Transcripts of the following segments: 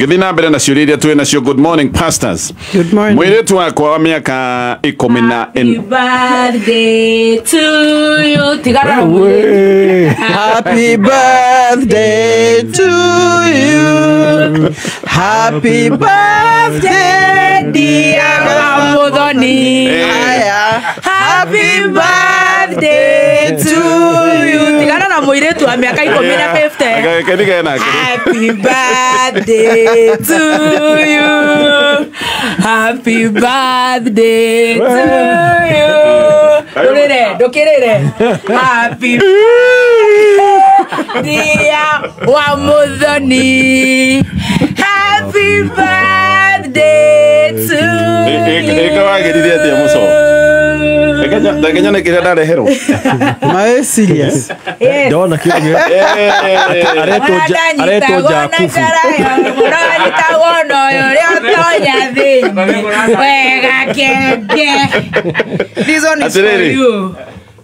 Gĩthiĩ na mbere na ciũria iria twĩ nacio. Good morning, pastors. Good morning. Mũirĩtu wakwa wa mĩaka ikũmi na Happy birthday to you. Tigana na mwĩrĩ. Happy birthday to you. Happy birthday, dear Muthoni. Aya. Happy birthday to you. Tigana na mũirĩtu wa mĩaka ikũmi na 50. Kendige nake. Happy birthday to you. Happy birthday to you. Ndũrĩre, ndũkĩrĩre. Happy dear wa Muthoni. Happy birthday to you. Ĩka wagĩrire atĩa mũco? Reke nyone kĩrĩa ndareherwo. My serious. Yes. Ndona kĩo aretwo Jakubu. This one is for Atĩrĩrĩ. you.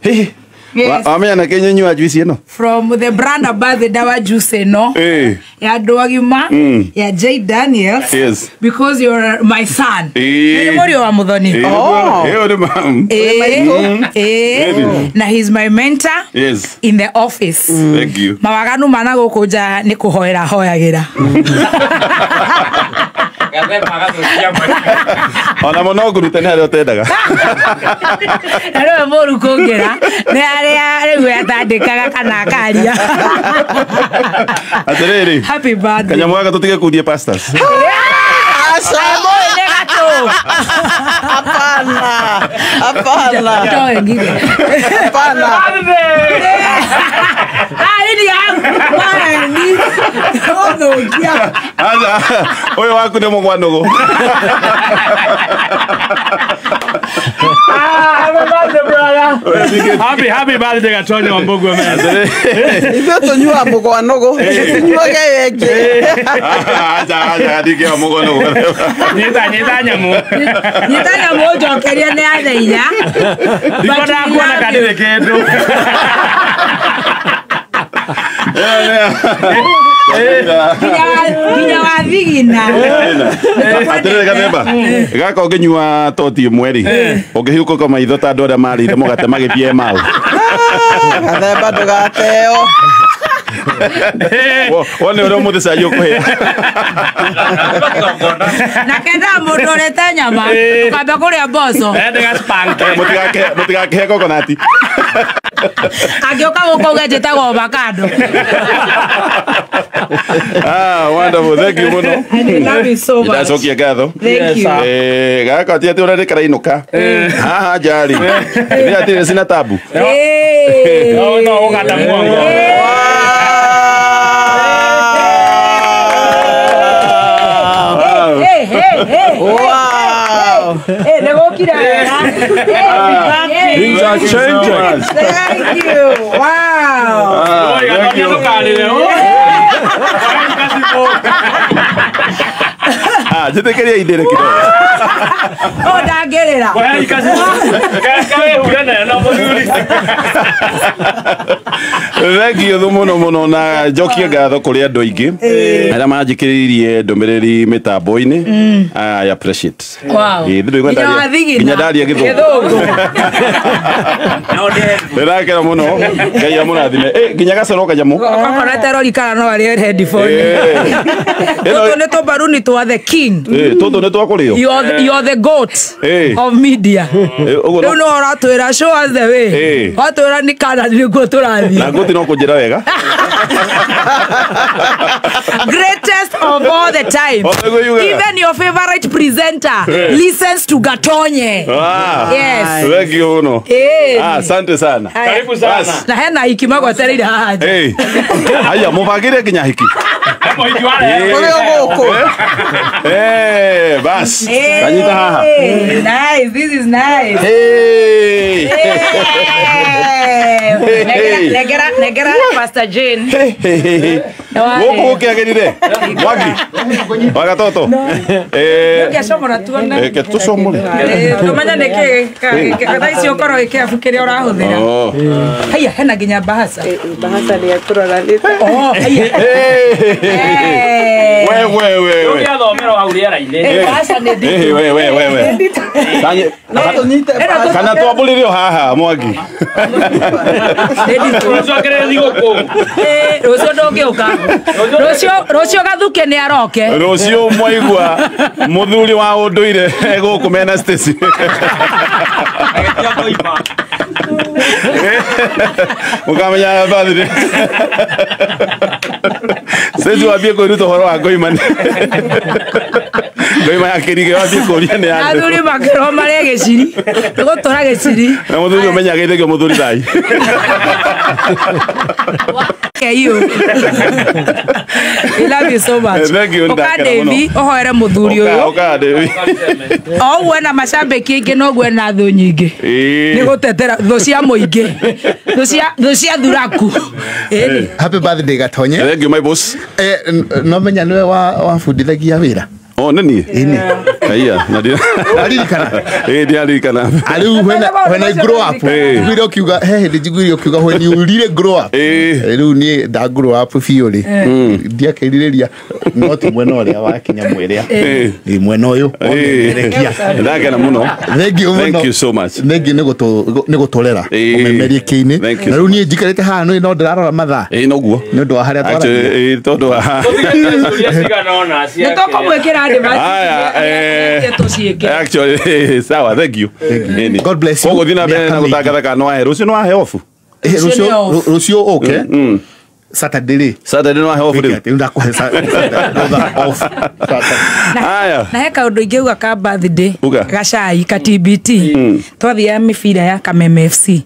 Hihi. Yes. Wamenya na kĩ nyua juice ĩno? From the brand ambassador wa juice ĩno Eh. ya andũ agima ya J Daniels. Yes. Because you're my son. Eh. Nĩ mũriũ wa Muthoni. Eh, Oh. ĩyo nĩ mam. Eh, eh. Really? Na he's my mentor Yes. in the office. Thank you. Mawaganu mana gũkũ nja nĩ kũhoera hoyagĩra. Ona mũno ngũrute nĩ harĩa ũtendaga. Na nĩwe mũru kũngĩra nĩ harĩa rĩu atandĩkaga kana akaria. Atĩrĩrĩ. Happy birthday. Kanyamũ gaka tũtige kundia pastors. Asha. Mũĩ nĩ gatũ. Hapana. Hapana. Toe ngige. Hapana. Ah, ini yangu. Mani. Ũthũkia. Aca, ũyũ waku nĩ mũgwanũgũ. Happy birthday, brother. Happy, happy birthday, Gatonya Wambugu, man. Ithuĩ tũnyuaga mũgwanũgũ. Tũnyuage ĩyo ĩngĩ. Aca, aca, ndingĩaga mũgwanũgũ. Nyita, nyita nyamũ. Nyita nyamũ ũnjokerie nĩ ya thainya. Ndiko ndakuona kandirĩ kĩndũ. Nginya wa thigina. Atĩrĩrĩ Gathemba, gaka ũngĩnyua toti ĩmwe rĩ, ũngĩhiũka maitho ta andũ arĩa marĩire mũgate magĩthiĩ Emau. Gathemba ndũgateo. Wone ũrĩa ũmũthĩ cai ũkũhĩa. Na ketha mũndũ ũrĩte nyama ũkamba kũrĩa mboco. Ende gaspanke. Mũtigakĩhe kokonati. Angĩũka gũkũ uge njĩtagwo avocado. Ah, wonderful. Thank you mũno. And we love you so much. Ndacokia ngatho. Thank you. Eh, gaka ti atĩ ũrĩa nĩkarainũka. Haha njarĩ. Nĩ atĩ sina tabu. Hey. No, no, ũganda muongo. Hey, hey, hey. Wow. Hey, nĩ gũkira wega. Hey, Things are changing. Thank you. Wow. Ah, Oi, thank Gatonya you. ndũkarĩre. Ah, njĩtĩkĩria indĩre kidogo. Oh, ndangĩrĩra. Oya ikasi. Kawehure nayo no mũthuri. Thank you mũno mũno na njokie ngatho kũrĩ andũ aingĩ arĩa manjĩkĩrĩirie ndũmĩrĩri mĩtambo-inĩ. I appreciate. Wow. Ĩ, ndũigua Nginya ndaria- wa thigina. nginya ndaria gĩthũngũ. Gĩthũngũ. Ndĩrakena mũno. Ngai amũrathime. Eh, nginya gacoro kanyamũ. Okorwo terori kana no arĩe headphone. Eh. Tũtũ nĩ tũmbaruni twa the king. Eh, tũtũ nĩ twakũrĩo. You're the goat Eh. of media. Eh, ũguo Rĩu no- no ũratwĩra show us the way. Eh. Watwĩra nĩ kana nĩguo tũrathiĩ. Na ngũti no kũnjĩra wega. Greatest of all the time. Oh, nĩguo yugaga. Even your favorite presenter listens to Gatonye. Ah. Yes. Thank you mũno. Eh. Ah, asante sana. Karibu sana. Na hena hiki magwetereire haha nja. Eh. Haya, mũbangĩre nginya hiki. Mũhiki wa rehema. Ũrĩ o gũkũ. Eh, bas. Eh. Kanyita haha. Nice. This is nice. Hey. Eh. Legera, legera, Negera Pastor Jane. Gũkũ gũkĩagĩrire Mwangi wagatoto Ngĩcomora tuone. Reke tũcomore. Tũmenya nĩkĩ thaa ici ũkorwo wĩ kĩabu kĩrĩa ũrahũthĩra. Haiya hena nginya bahasa. Bahasa nĩ ekũrora nĩ. Oh, haiya. We we we. Ũgĩathomera hau rĩera-inĩ. Bahasa nĩ nditũ. We we we we. Kana twambũrĩre o haha Mwangi. Rũciũ ndũngĩũka. Rũciũ Gathuke nĩ aroke. Rũciũ mwaigua mũthuri wa ũndũire gũkũ mena Stacy. Mũkamenya birthday. Stacy wambie kwĩruta ũhoro wa ngoima. Ngoima ya kĩrige wambie kũria nĩ andũ. Athuri makĩrwo marĩe gĩciri. Tũgũtũra gĩciri. Na mũthuri ũmenya geithĩkio mũthuri thai. You. We love you so much. Thank you. Oka Devi, ohoere muthuri uyu. Oka Devi. O uguo ena macambĩki aingĩ noguo ena thũ nyingĩ. Nĩ gũtetera thũ cia mũingĩ. Thũ cia thuraku. Happy birthday Gatonye. Thank you my boss. No menya niwe wabundithagia wĩra. Oh, nĩ niĩ? Ĩni. Na ndia. Aririkana. Ĩĩ ndiaririkana. Rĩu when I grow up, njiguire ũkiuga he hĩndĩ njiguire ũkiuga when you really grow up. Rĩu niĩ nda grow up biũ rĩ. Ndiakĩrirĩria no ti mwena ũrĩa wa kinya mwĩrĩa. Ĩ mwena ũyũ. Ndakena mũno. Thank you mũno. Thank you so much. Thank you nĩ gũtũrera ũmemerie kĩ-inĩ. Na rĩu niĩ njikarĩte haha no ndĩrarora mathaa. Ĩĩ noguo. Nĩ ũndũ wa harĩa twaragia. Ĩĩ tondũ wa. Nĩ tũkũmwĩkĩra Actually, sawa, thank you. God bless you. Koguo thiĩ na mbere na gũtangatha kana no wahe rũciũ no wahe off. Rũciũ ũke. Saturday rĩ. Saturday no wahe off rĩu. Ndakũhe off. Aya. Na he kaũndũ ingĩuga ka birthday gacai ka TBT. Twathiaga mĩbira ya Kameme FC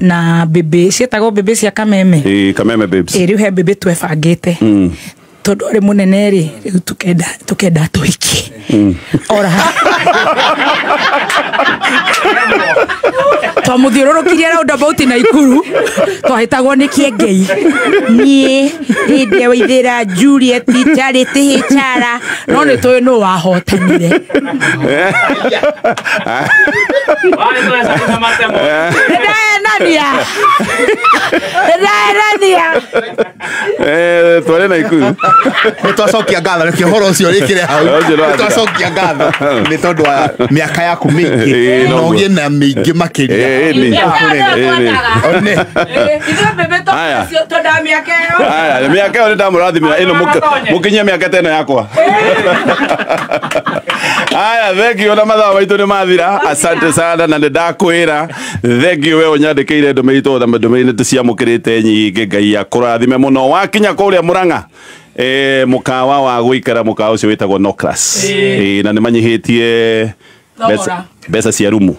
na bebe ciĩtagwo bebe cia Kameme. Ĩĩ Kameme babes. Ĩĩ rĩu he bebe twebangĩte. Tondũ arĩ mũnene rĩ rĩu tukenda tũhikie. Ora. Twamũthiũrũrũkirie roundabout Naikuru twahĩtagwo nĩ Kĩengei. Niĩ hĩndĩ waithĩra Juliet Charity Hichara no nĩ tũĩ nũ wahotanire. Nĩndahenania. Nĩndahenania. Tware Naikuru. Nĩ twacokia ngatho nĩkĩo ũhoro ũcio ũrĩkĩre hau. Nĩ twacokia ngatho nĩ tondũ wa mĩaka yaku mĩingĩ na ũgĩe na mĩingĩ makĩria. Aya, mĩaka ĩyo nĩ ndamũrathimĩra ĩno mũkinyie mĩaka ta ĩno yakwa. Aya, thank you na mathaa maitũ nĩ mathira. Asante sana na nĩ ndakwĩra. Thank you we ũnyandĩkĩire ndũmĩrĩri tondũ ndũmĩrĩri nĩ tũciamũkĩrĩte nyingĩ. Ngai akũrathime mũno. Wakinya kũrĩa Mũrang'a mũkawa wa gũikara mũkawa ũcio wĩtagwo Nocras. Na nĩ manyihĩtie mbeca cia rumu.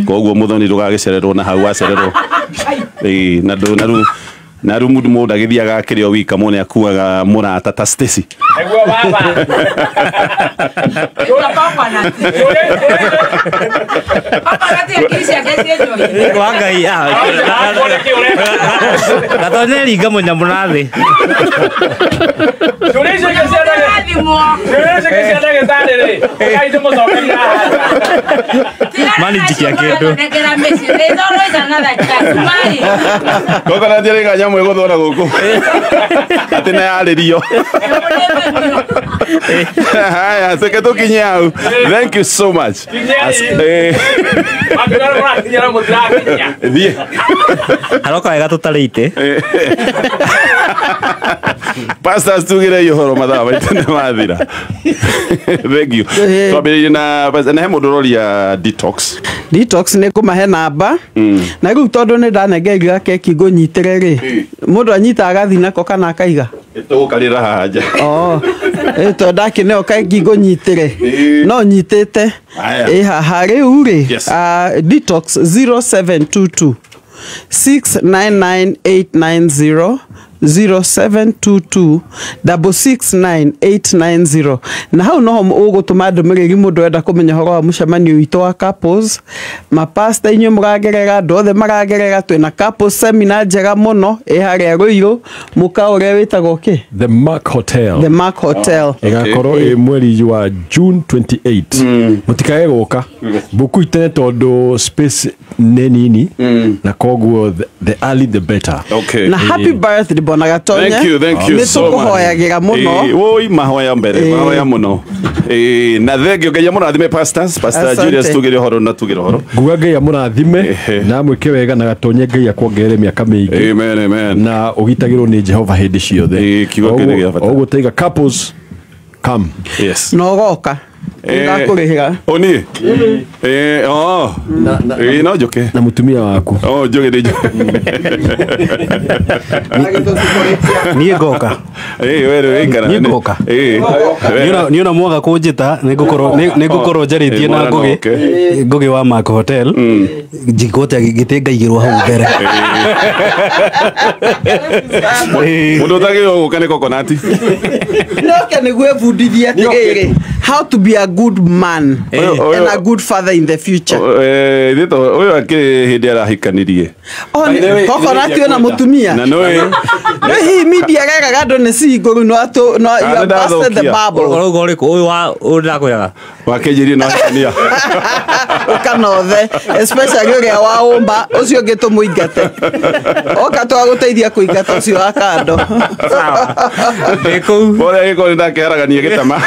Koguo mũthoni ndũgagĩcererwo na hau wacererwo. Na na rumu mũndũ agĩthiaga akĩrĩ o wika mũndũ akuaga mũrata ta Stacy. Nĩguo baba. Kwa Ngai Gatonye ringa mũnyamũ na thĩ. Mani njikia kĩndũ. Kokonati ringa nyamũ ĩgũthwo na gũkũ. Atĩ na yarĩrio. Haya, seke tũkinye hau. Thank you so much. Thiĩ. Haroka wega tũtarĩte. Pastors tugire ũhoro mathaa maitũ nĩ mathira. Thank you. Twambĩrĩirie na na he mũndũ ũroria detox. Detox nĩ ngũmahe namba. Na rĩu tondũ nĩ ndanengerio keki ngũnyitĩre rĩ. Mũndũ anyitaga agathiĩ nako kana akaiga. Tũgũkarĩra haha nja. Oh. Tondũ ndakĩneo keki ngũnyitĩre. No nyitĩte. Ĩ haha rĩu rĩ. Detox 0722 699890 0722 669 890 na hau noho ũgũtũma ndũmĩrĩri mũndũ wenda kũmenya ũhoro wa mũcemanio witũ wa couples. Mapasta inyuĩ mũragerera, andũ othe maragerera, twĩna couples seminar njega mũno ĩ harĩa Ruiru, mũkawa ũrĩa wĩtagwo kĩ? The Mark Hotel. The Mark Hotel. Ĩgakorwo ĩ mweri wa June 28. Mũtikage gũka mbuku itene tondũ space nĩ nini na koguo the early the better. Okay. Na happy birthday Bwana Gatonye. Thank you, thank you nĩ so much. tũkũhoyagĩra mũno. Woi mahoya mbere, mahoya mũno. Na thengio Ngai amũrathime pastors, Pastor Asante. Julius tugire ũhoro na tugire ũhoro. Nguga Ngai amũrathime na amwĩke wega na Gatonye Ngai akuongerere mĩaka mĩingĩ. Amen, amen. Na ũgitagĩrwo nĩ Jehova hĩndĩ ciothe. Kiugo kĩrĩ gĩa bata. Ũguo taiga couples come. Yes. Na ũgoka ndakũrĩhĩra. O niĩ? Oh. No njũke. Na mũtumia waku. Oh, njũke nĩ njũke. Niĩ ngoka. We rĩu ĩikara. Niĩ ngoka. Niĩ ona mwaga kũnjĩta nĩngũkorwo njarĩtie na mwana no Ngũgĩ wa Mark Hotel njikote gĩtĩ ngaigĩrwo hau mbere. Mũndũ ũtagĩrĩirwo gũka nĩ kokonati. Noke nĩguo ĩbundithie atĩrĩrĩ, how to be a good man and a good father in the future. Ũyũ akĩrĩ hĩndĩ arahikanirie. Kokonati ona mũtumia. Na nĩũĩ. Nĩ hihi media reraga andũ nĩ single no atũ no you have busted the bubble. Ũrauga ũrĩkũ ũyũ wa ũyũ ndĩrakwĩraga? Wakĩnjĩrie no ahikania. Ũkanothe especially ũrĩa wa ũmba ũcio ũngĩ tũmũingate. Oka twagũteithia kũingata ũcio wa kando. Sawa. Ndĩ kũu. Ũrĩa agĩkorwo nĩ ndakĩharagania gĩtama.